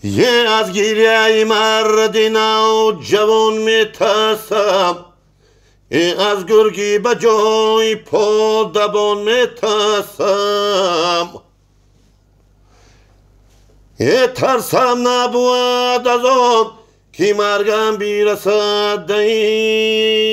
Е аз гиряи марди навҷавон метарсам, е аз гурги ба ҷои подабон метарсам. Е тарсам набувад аз он ки маргам бирасад даин.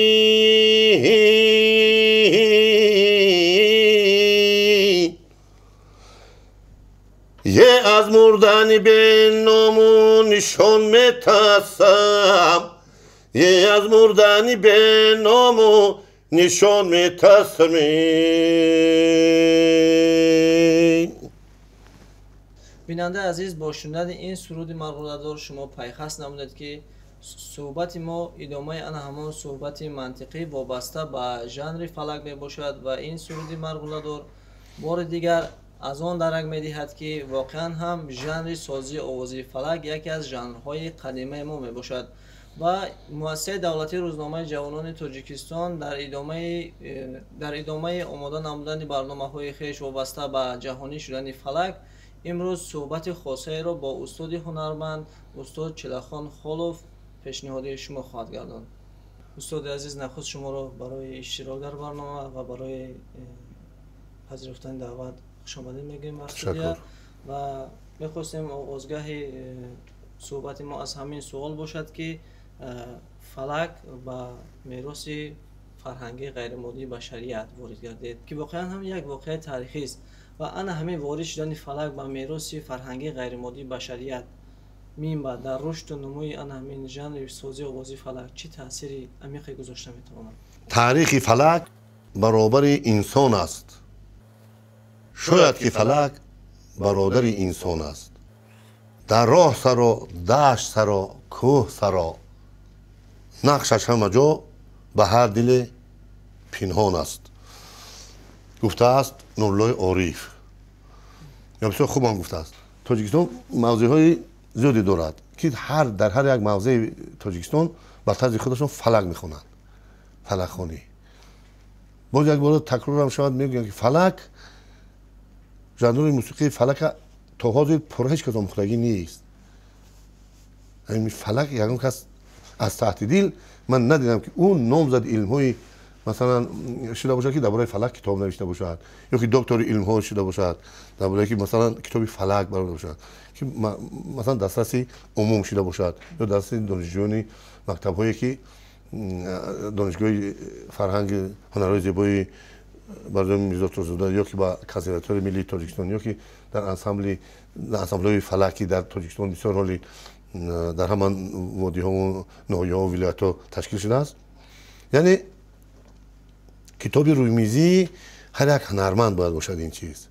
Е аз мурдани беному нишон метарсам, е аз мурдани беному нишон метарсам. Бинандаи азиз, бо шунидани ин суруди марғуладор шумо пайхаст намудед, ки суҳбати мо идомаи ана ҳамон суҳбати мантиқӣ вобаста ба жанри фалак мебошад ва ин суруди марғуладор бори дигар аз он дарак медиҳад, ки воқеан ҳам жанри созии овозии фалак яке аз жанрҳои қадимаи мо мебошад ва муассисаи давлатии рӯзномаи ҷавонони Тоҷикистон дар идомаи омода намудани барномаҳои хеш вобаста ба ҷаҳонӣ шудани фалак имрӯз суҳбати хосаеро бо устоди ҳунарманд устод Чилахон Холов пешниҳоди шумо хоҳад гардонд. Устоди азиз, нахуст шуморо барои иштирок дар барнома ва барои пазируфтани даъват хушомадед мегӯем бар студия ва мехостем оғозгаҳи суҳбати мо аз ҳамин суол бошад, ки фалак ба мероси фарҳангии ғайримоддии башарият ворид гардид, ки воқеан ҳам як воқеаи таърихист ва ана ҳамин ворид шудани фалак ба мероси фарҳангии ғайримоддии башарият минбаъд дар рушду нумӯи ана ҳамин жанри созии овозии фалак чӣ таъсири амиқе гузошта метавонад? Таърихи фалак баробари инсон аст. Шояд ки фалак бародари инсон аст. Дар роҳ саро, дашт саро, кӯҳ саро, нақшаш ҳама ҷо ба ҳар диле пинҳон аст, гуфтааст Нуруллои Ориф. Ё бисёр хубам гуфтааст. Тоҷикистон мавзеъҳои зиёде дорад, ки дар ҳар як мавзеи Тоҷикистон ба тарзи худашон фалак мехонанд, фалакхонӣ. Боз як бора такрорам шавад, мегӯянд, ки фалак жанри мусиқии фалака то ҳозир пурра ҳеҷ кас омӯхтагӣ нест. Фалак ягон кас аз таҳти дил ман надидам, ки ӯ номзади илмҳои масалан шуда бошад, ки дар бораи фалак китоб навишта бошад, ё ки доктори илмҳо шуда бошад, дар бораи ки масалан китоби фалак барода бошад, ки масалан дастраси умум шуда бошад, ё дастраси донишҷӯёни мактабҳое, ки донишгоҳи фарҳанги ҳунарҳои зебои Барзоми Мирзо Турсунзода, ё ки ба консерваторияи миллии Тоҷикистон, ё ки дар ансамблҳои фалакӣ дар Тоҷикистон бисёр ҳоли дар ҳама водиҳову ноҳияҳо вилоятҳо ташкил шудааст. Яъне китоби рӯймизии ҳар як ҳунарманд бояд бошад ин чиз.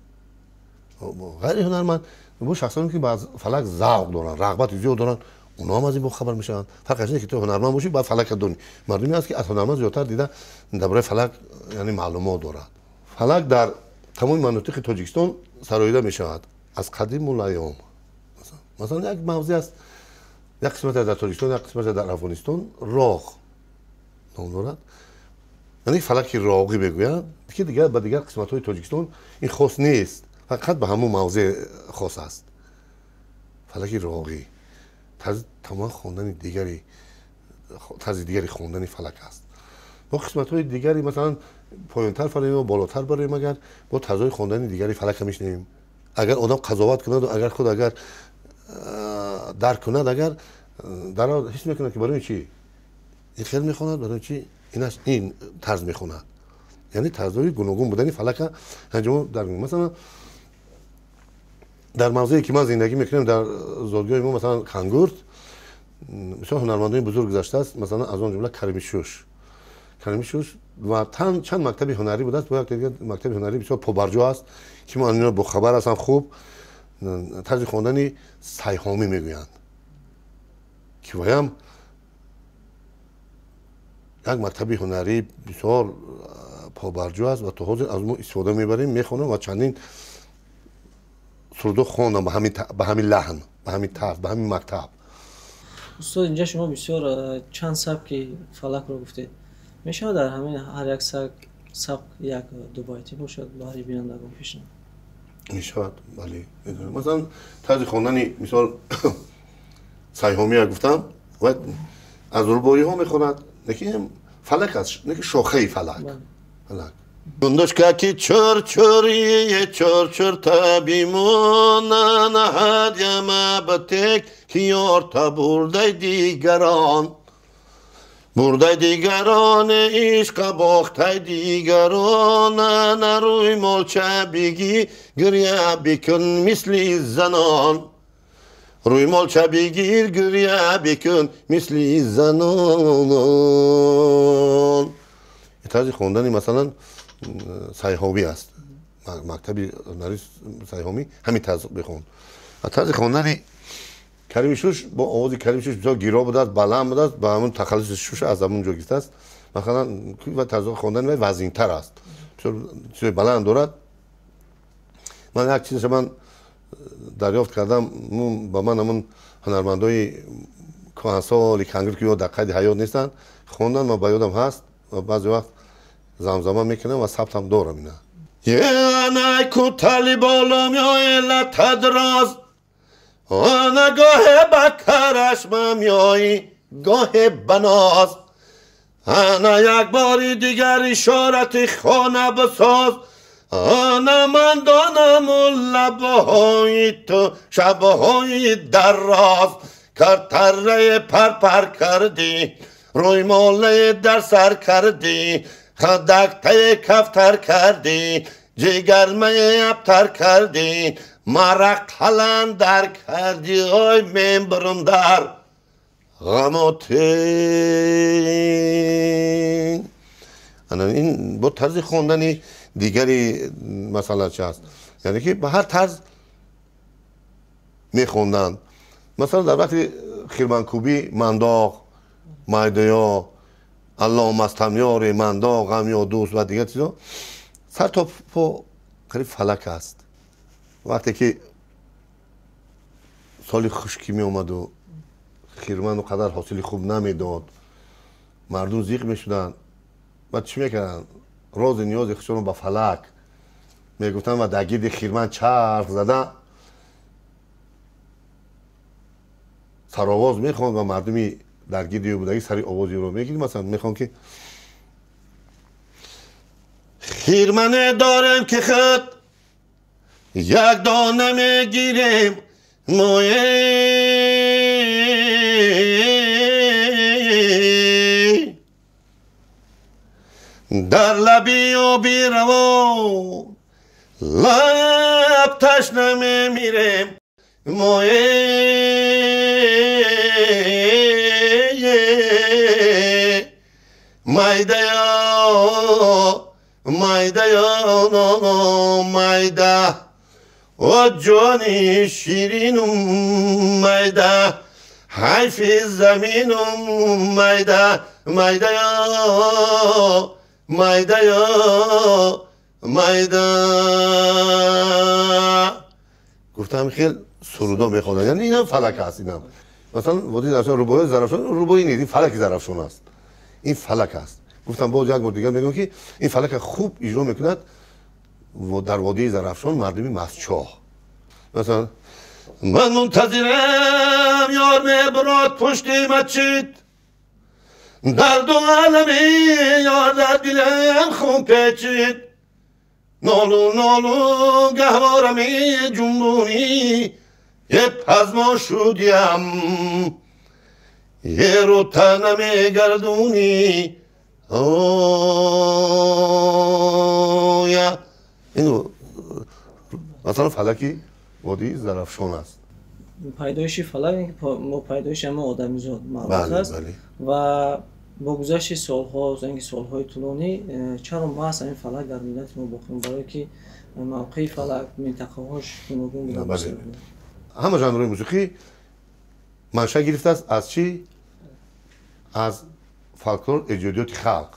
Ғайри ҳунарманд бо шахсоне, ки ба фалак завқ доранд, рағбати зиёд доранд, онҳо ҳам аз ин бохабар мешаванд. Фарқаш не, ки ту ҳунарманд бошӣ, баъд фалакро донӣ. Мардуме аст, ки аз ҳунарманд зиёдтар дида дар бораи фалак яъне маълумот дорад. Фалак дар тамоми манотиқи Тоҷикистон сароида мешавад аз қадиму лайём. Масалан, як мавзеъ аст, як қисмате дар Тоҷикистон, як қисмате дар Афғонистон роғ ном дорад. Яъне фалаки роғӣ мегӯянд, ки дигар ба дигар қисматҳои Тоҷикистон ин хос нест, фақат ба ҳамон мавзеъ хос аст. Фалаки роғӣ тарзи тамоман хондани дигари, тарзи дигари хондани фалак аст. Бо қисматҳои дигари масалан поёнтар бароем ё болотар бароем, агар бо тарзҳои хондани дигари фалакро мешунавем. Агар одам қазоват кунад, агар худ агар дарк кунад, агар дарҳол ҳис мекунад, ки барои чӣ ин хел мехонад, барои чӣ инаш ин тарз мехонад. Яъне тарзҳои гуногун будани фалака ҳанҷомо дарк мекунад. Масалан, дар мавзее, ки ман зиндагӣ мекунам, дар зодгоҳи мо, масалан Кангурт, бисёр ҳунармандони бузург гузаштааст, масалан аз он ҷумла Карими Шуш. Карими Шуш ва чанд мактаби ҳунарӣ будааст, бо як дигар мактаби ҳунарӣ бисёр побарҷо аст, ки мо аз бохабар ҳастам хуб, тарзи хондани сайҳомӣ мегӯянд, ки ваям як мактаби ҳунарӣ бисёр побарҷо аст ва то ҳозир аз мо истифода мебарем, мехонам ва чандин сурудо хондам ба ҳамин лаҳн, ба ҳамин тарз, ба ҳамин мактаб. Устод, инҷа шумо бисёр чанд сабки фалакро гуфтед. Мешавад дар ҳамин ҳар як сабк як дубайтӣ бошад баҳри бинандагон пешниҳод? Мешавад, бале. Масалан, тарзи хондани мисол Сайҳомия гуфтам ва аз рубоиҳо мехонад, лекин фалак аст, лекин шохаи фалак. Фалак. Гундушка ки чор-чори, чор-чор табимона наҳад яма батек ки ёрта бурдай дигарон. Бурдай дигарон ишқа бохтай дигарон наруй молча бигӣ гиря бикун мисли занон. Рӯй молча бигир гиря бикун мисли занон. Тарзи хондани масалан Сайҳомӣ аст. Мактаби ҳунари Сайҳомӣ ҳамин тарз бихонд. Ва тарзи хондани Карими Шуш бо овози Карими Шуш бисёр гиро будааст, баланд будааст, ба ҳамон тахаллуси Шуш аз ҳамон ҷо гирифтааст. Масалан ва тарзи хондани вай вазнинтар аст, бисёр чизи баланд дорад. Ман як чизаша ман дарёфт кардам, ба ман ҳамон ҳунармандои кӯҳансоли кангир ки ё дар қайди ҳаёт нестанд, хондан ман ба ёдам ҳаст ва баъзе вақт замзама мекунам ва сабтам дорам ина. Янай кутали болом ёи латадроз, ана гоҳе ба карашмам ёи гоҳе ба ноз, ана як бори дигар ишорати хона бисоз, ана ман донаму лабҳои ту шабҳои дароз, картараи парпар кардӣ, рӯймолаи дар сар кардӣ, хадактаи кафтар кардӣ, ҷигармаи абтар кардӣ, мара қаландар кардӣ, ой мен бурундар ғамотин. Ана ин бо тарзи хондани дигари масъала чи аст, яъне ки ба ҳар тарз мехонданд. Масалан дар вақти хирманкӯбӣ мандоқ, майдаё, алло мастамёре, мандоқ, ғам ё дӯст ва дигар чизо сар то по қариб фалак аст. Вақте ки соли хушкӣ меомаду хирману қадар ҳосили хуб намедод, мардум зиқ мешуданд ва чӣ мекарданд? Рози ниёзи худшонро ба фалак мегуфтанд ва дар гирди хирман чарх зада саровоз мехонд ва мардуми дар гирди ӯ будагӣ сари овози ӯро мегирд. Масалан мехонд ки хирмане дорем ки худ як дона мегирем мое, дар лаби оби равон лаб ташна мемирем мое, майдая, майдая, майда, о ҷони ширинум майда, ҳайфи заминум майда, майдая, майдая, майда. Гуфтам хел сурудо мехонанд, яъне инам фалак аст. Инам масалан водии Зарафшон, рубоии Зарафшон рубоӣ нест, ин фалаки Зарафшон аст, ин фалак аст. Гуфтам боз як бор дигар мегӯям ки ин фалака хуб иҷро мекунад дар водии Зарафшон мардуми Мастчоҳ. Масалан ман мунтазирам ёр мебурод пушти масҷид, дарду алами ёр дар дилам хун печид, нолу нолу гаҳворами ҷунбунӣ е пазмо шудям, е рута намегардунӣ оя. Ин масалан фалаки водии Зарафшон аст. Пайдоиши фалак бо пайдоиши ҳама одамизод марбут аст ва бо гузашти солҳо, ки солҳои тӯлонӣ, чаро маҳз ҳамин фалак дар миллати мо боқӣ монд? Барое ки мавқеи фалак, минтақаҳош гуногун буданд. Ҳама жанрҳои мусиқӣ манша гирифтааст аз чӣ? Аз фолклор, эҷодиёти халқ.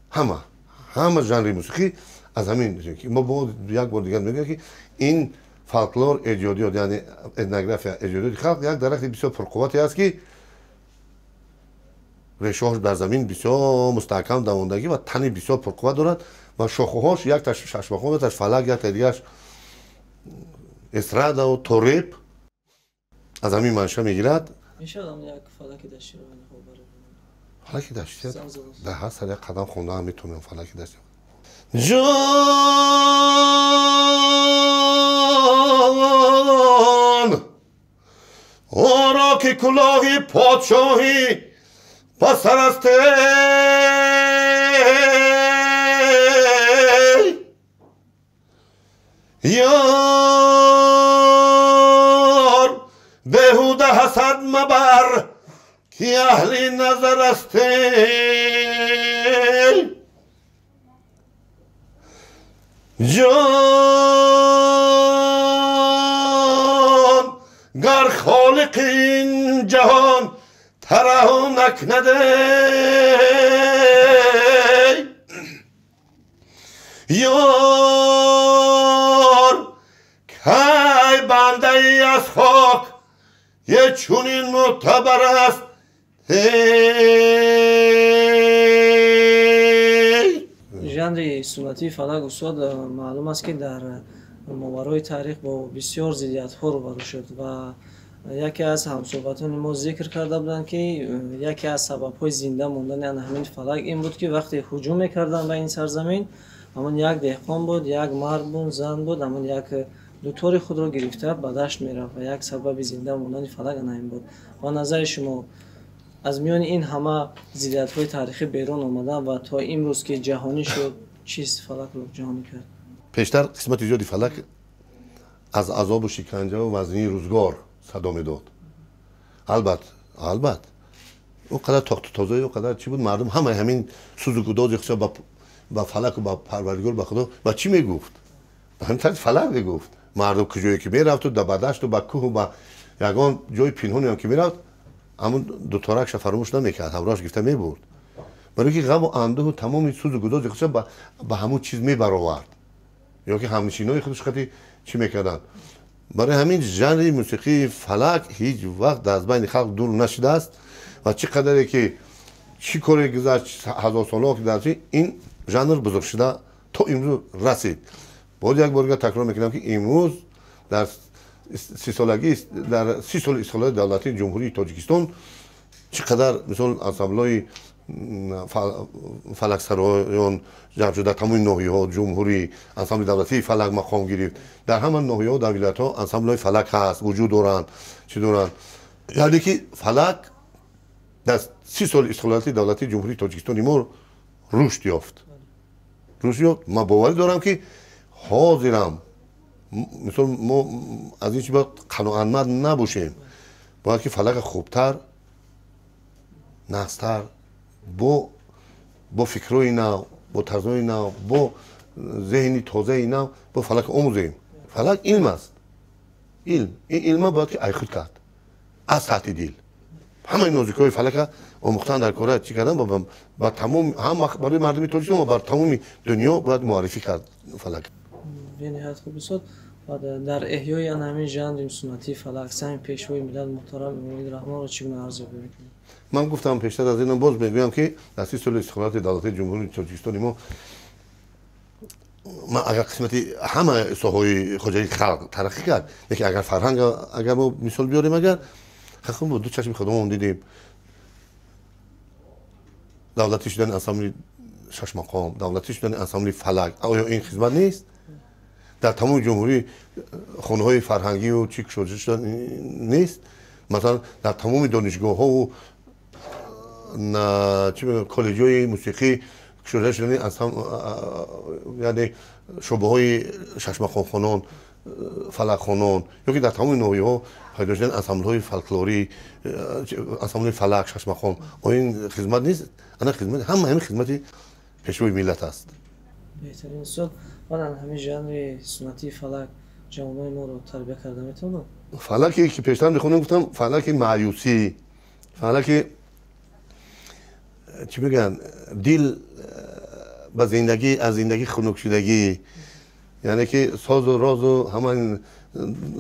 Ҳама жанри мусиқӣ аз ҳамин. Мо як бор дигар мегӯям ки ин фолклор, эҷодиёт, яъне этнография, эҷодиёти халқ як дарахти бисёр пурқуввате аст ки решаҳош дар замин бисёр мустаҳкам давондагӣ ва тани бисёр пурқувват дорад ва шохаҳош якташ шашмақом, якташ фалак, якта дигараш эстрадаву тореб аз ҳамин манша мегирад. Мешавад як фалаки даштиро фалаки даштӣ дар ҳар сар як қадам хондаам метавонам фалаки даштӣ. Ҷон оро ки кулоҳи подшоҳӣ ба сар аст, ёр беҳуда ҳасад мабар ки аҳли назар аст. Ҷон гар холиқи ин ҷаҳон тараҳум накунад, ёр кай бандаи аз хок е чунин мӯътабар аст. Жанри суннатии фалак устод маълум аст, ки дар моварои таърих бо бисёр зиддиятҳо рӯбарӯ шуд ва яке аз ҳамсӯҳбатони мо зикр карда буданд, ки яке аз сабабҳои зинда мондани ана ҳамин фалак ин буд, ки вақте ҳуҷум мекарданд ба ин сарзамин, ҳамон як деҳқон буд, як мард буд, зан буд, ҳамон як дутори худро гирифта ба дашт мерафт ва як сабаби зинда мондани фалак ана ин буд. Ба назари шумо аз миёни ин ҳама зиддиятҳои таърихӣ берун омадан ва то имрӯз ки ҷаҳонӣ шуд, чиз фалакро ҷаҳонӣ кард? Пештар қисмати зиёди фалак аз азобу шиканҷаву вазнии рӯзгор садо медод. Албат он қадар тохту тозаи, он қадар чӣ буд, мардум ҳамаи ҳамин сӯзу гудози худро ба фалаку ба Парвардигор, ба Худо ба чӣ мегуфт? Ба ҳамин тарзи фалак мегуфт. Мардум куҷое ки мерафту ба дашту ба кӯҳу ба ягон ҷои пинҳониам ки мерафт, ҳамун дуторакша фаромӯш намекард, ҳамроҳаш гирифта мебурд. Барои ки ғаму андӯҳу тамоми сӯзу гудози худро ба ҳамун чиз мебаровард ё ки ҳамнишинои худаш қати чӣ мекарданд. Барои ҳамин жанри мусиқии фалак ҳеҷ вақт аз байни халқ дур нашудааст ва чӣ қадаре ки чӣ коре гузашт ҳазорсолаҳо ки дар ин жанр бузург шуда то имрӯз расид. Боз як бор дигар такрор мекунам, ки имрӯз дар сисолагӣ, дар 30 соли истиқлолияти давлатии Ҷумҳурии Тоҷикистон чӣ қадар мисол ансамблҳои фалаксароён ҷамъ шуда, тамоми ноҳияҳо ҷумҳурӣ ансамбли давлатии фалак мақом гирифт. Дар ҳама ноҳияҳо, дар вилоятҳо ансамблҳои фалак ҳаст, вуҷуд доранд, чӣ доранд. Яъне ки фалак дар 30 соли истиқлолияти давлатии Ҷумҳурии Тоҷикистони мо рушд ёфт. Рушд ёфт. Ман боварӣ дорам, ки ҳозирам мисол мо аз ин чи бояд қаноатманд набошем, бояд ки фалака хубтар, нағзтар, бо фикрҳои нав, бо тарзҳои нав, бо зеҳни тозаи нав бо фалак омӯзем. Фалак илм аст. Илм. Ин илма бояд ки айхуд кард аз таҳти дил. Ҳамаи нозикиҳои фалака омӯхтан дар кора чӣ кардан ба тамом ҳам барои мардуми Тоҷикистон ва бар тамоми дунё бояд муаррифӣ кард фалак. Бениҳоят хуб устод. Ва дар эҳёи ана ҳамин жанри суннатии фалак саҳми пешвои миллат муҳтарам Эмомалӣ Раҳмонро чӣ гуна арзёбӣ мекунед? Ман гуфтам пештар аз инам, боз мегӯям, ки дар 30 соли истиқлолияти давлатии Ҷумҳурии Тоҷикистони мо ман агар қисмати ҳама соҳаҳои хоҷагии халқ тараққӣ кард, лекин агар фарҳанг агар мо мисол биёрем, агар хуб бо ду чашми худамон дидем давлатӣ шудани ансамбли шашмақом, давлатӣ шудани ансамбли фалак, оё ин хизмат нест? Дар тамоми ҷумҳурӣ хонаҳои фарҳангию чӣ кушода шуда нест? Масалан, дар тамоми донишгоҳҳову коллеҷҳои мусиқӣ кушода шудани яъне шӯъбаҳои шашмақомхонон, фалакхонон, ё ки дар тамоми ноҳияҳо пайдо шудани ансамблҳои фолклорӣ, ансамблҳои фалак, шашмақом, оё ин хизмат нест? Ана хизмат, ҳама ҳамин хизмати пешвои миллат аст. Беҳтарин устод. Баъдан ҳамин жанри суннатии фалак ҷавонони моро тарбия карда метавонад? Фалаке ки пештар мехондем, гуфтам, фалаки маъюсӣ, фалаки чӣ мегӯянд, дил ба зиндагӣ, аз зиндагӣ хунукшудагӣ, яъне ки созу розу ҳамаи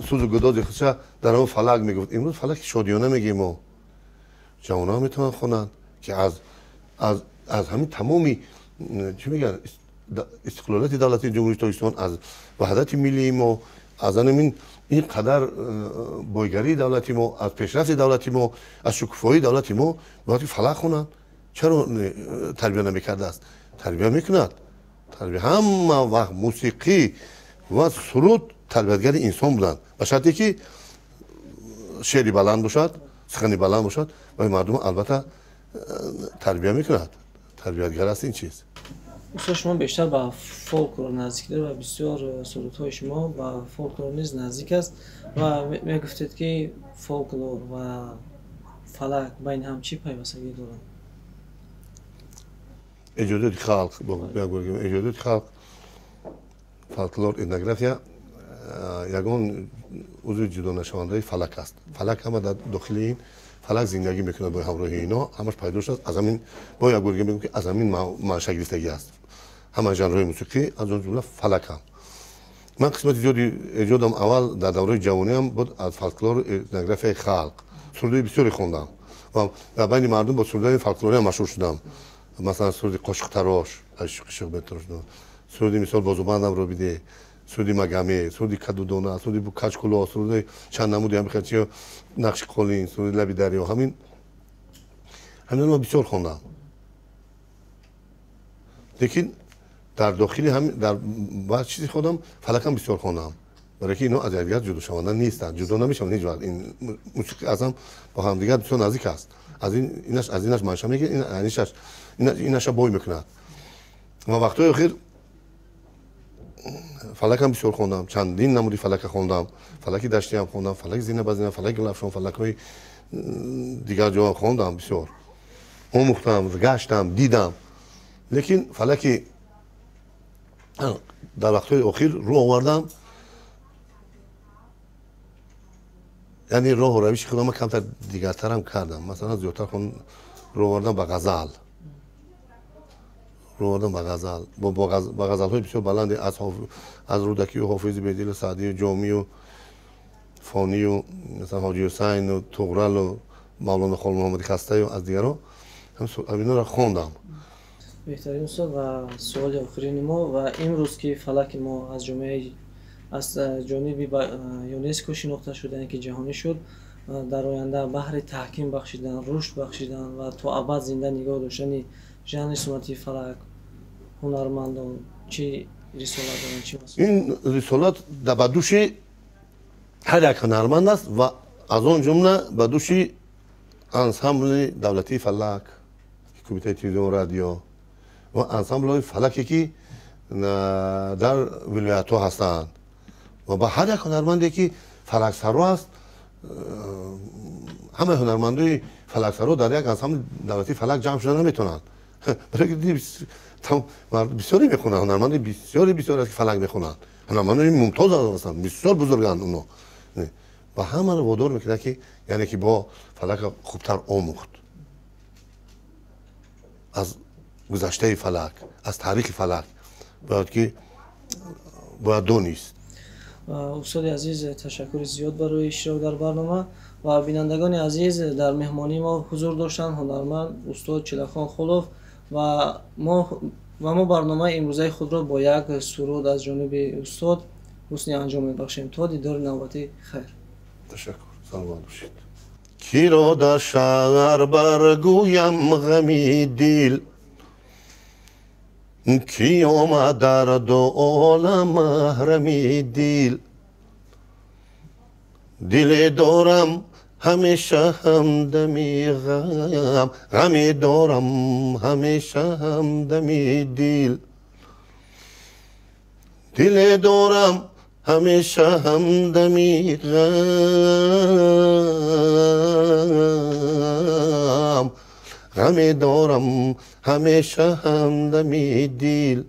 сӯзу гудози худша дар ҳамон фалак мегуфт. Имрӯз фалаки шодиёна мегӯем мо. Ҷавонҳо метавонанд хонанд, ки аз ҳамин тамоми чӣ мегӯянд истиқлолияти давлатии Ҷумҳурии Тоҷикистон, аз ваҳдати миллии мо, аз ҳамин Ин қадар бойгарии давлати мо, аз пешрафти давлати мо, аз шукуфоии давлати мо бояд ки фалак хонанд. Чаро тарбия намекардааст? Тарбия мекунад. Тарбия ҳама вақт мусиқӣ ва суруд тарбиятгари инсон буданд, ба шарте ки шеъри баланд бошад, сухани баланд бошад ва мардум албатта тарбия мекунад. Тарбиятгар аст ин чиз. Устод, шумо бештар ба фолклор наздик доред ва бисёр сурудҳои шумо ба фолклор низ наздик аст ва мегуфтед ки фолклор ва фалак байни ҳам чӣ пайвастагӣ доранд? Эҷодиёти халқ, эҷодиёти халқ, фолклор, этнография ягон узви ҷудонашавандаи фалак аст. Фалак ҳама дар дохили ин фалак зиндагӣ мекунад бо ҳамроҳи ино, ҳамаш пайдо шудааст. Аз ҳамин бо як бор мегӯям ки аз ҳамин манша гирифтагӣ аст. Ҳама жанрҳои мусиқӣ, аз он ҷумла фалак ҳам. Ман қисмати зиёди эҷодам аввал дар давраи ҷавониам буд аз фолклору этнографияи халқ. Сурудҳои бисёре хондам ва дар байни мардум бо сурудҳои фолклориам машҳур шудам. Масалан, суруди қошиқтарош, қошиқ метарош, суруди мисол бозубандамро биде, суруди магаме, суруди кадудона, суруди качкуло, суруди чанд намуди ҳамин хел нақши қолин, суруди лаби дарё, ҳаминро ман бисёр хондам. Лекин дар дохили ҳамин дар баъд чизи худам фалакам бисёр хондам, барои ки ино аз якдигар ҷудошаванда нестанд, ҷудо намешаванд ҳеҷ вақт. Ин мусиқӣ аз ҳам бо ҳамдигар бисёр наздик аст. Аз ин инаш аз инаш манша мегирад, инаш инаша бой мекунад. Ва вақтҳои охир фалакам бисёр хондам, чандин намуди фалака хондам, фалаки даштиам хондам, фалаки зина ба зина, фалаки лафшон, фалакҳои дигар ҷоам хондам, бисёр омӯхтам, гаштам, дидам. Лекин фалаки дар вақтҳои охир рӯ овардам, яъне роҳу равиши худама камтар дигартарам кардам. Масалан, зиёдтар рӯ овардам ба ғазал, рӯ овардам ба ғазал, ба ғазалҳои бисёр баланде аз Рӯдакию Ҳофизи Бедилу Саъдию Ҷомию Фонию масалан Ҳоҷи Ҳусайну Туғралу Мавлоно Холмуҳаммади Хастаю аз дигарҳо ҳаминҳоро хондам. Беҳтарин устод, ва суоли охирини мо ва имрӯз ки фалаки мо аз ҷомеаи аз ҷониби ЮНЕСКО шинохта шуд, яъне ки ҷаҳонӣ шуд, дар оянда баҳри таҳким бахшидан, рушд бахшидан ва то абад зинда нигоҳ доштани жанри суннатии фалак ҳунармандон чӣ рисолат доранд, чӣ масъулият? Ин рисолат ба дӯши ҳар як ҳунарманд аст ва аз он ҷумла ба дӯши ансамбли давлатии фалак, кумитаи телевизион, радио ва ансамблҳои фалаке ки дар вилоятҳо ҳастанд ва ба ҳар як ҳунарманде ки фалаксаро аст. Ҳамаи ҳунармандои фалаксаро дар як ансамбли давлатии фалак ҷамъ шуда наметавонанд, барои ки бисёре мехонанд, ҳунарманди бисёре бисёр аст ки фалак мехонанд, ҳунармандои мумтоз ҳастанд, бисёр бузурганд оно. Ва ҳамаро водор мекунад ки яъне ки бо фалака хубтар омӯхт, аз гузаштаи фалак, аз таърихи фалак бояд ки бояд донист. Устоди азиз, ташаккури зиёд барои иштирок дар барнома ва бинандагони азиз, дар меҳмонии мо ҳузур доштанд ҳунарманд устод Чилахон Холов ва мо барномаи имрӯзаи худро бо як суруд аз ҷониби устод ҳусни анҷом мебахшем. То дидори навбатӣ, хайр. Ташаккур, саломат бошед. Киро дар шаҳр баргӯям ғами дил, ки омад дар ду олам маҳрами дил, диле дорам ҳамеша ҳамдами ғам, ғаме дорам ҳамеша ҳамдами дил, диле дорам ҳамеша ҳамдами ғам, ғаме дорам ҳамеша ҳамдами дил.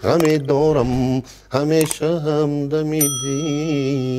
Ғаме дорам ҳамеша ҳамдами дил.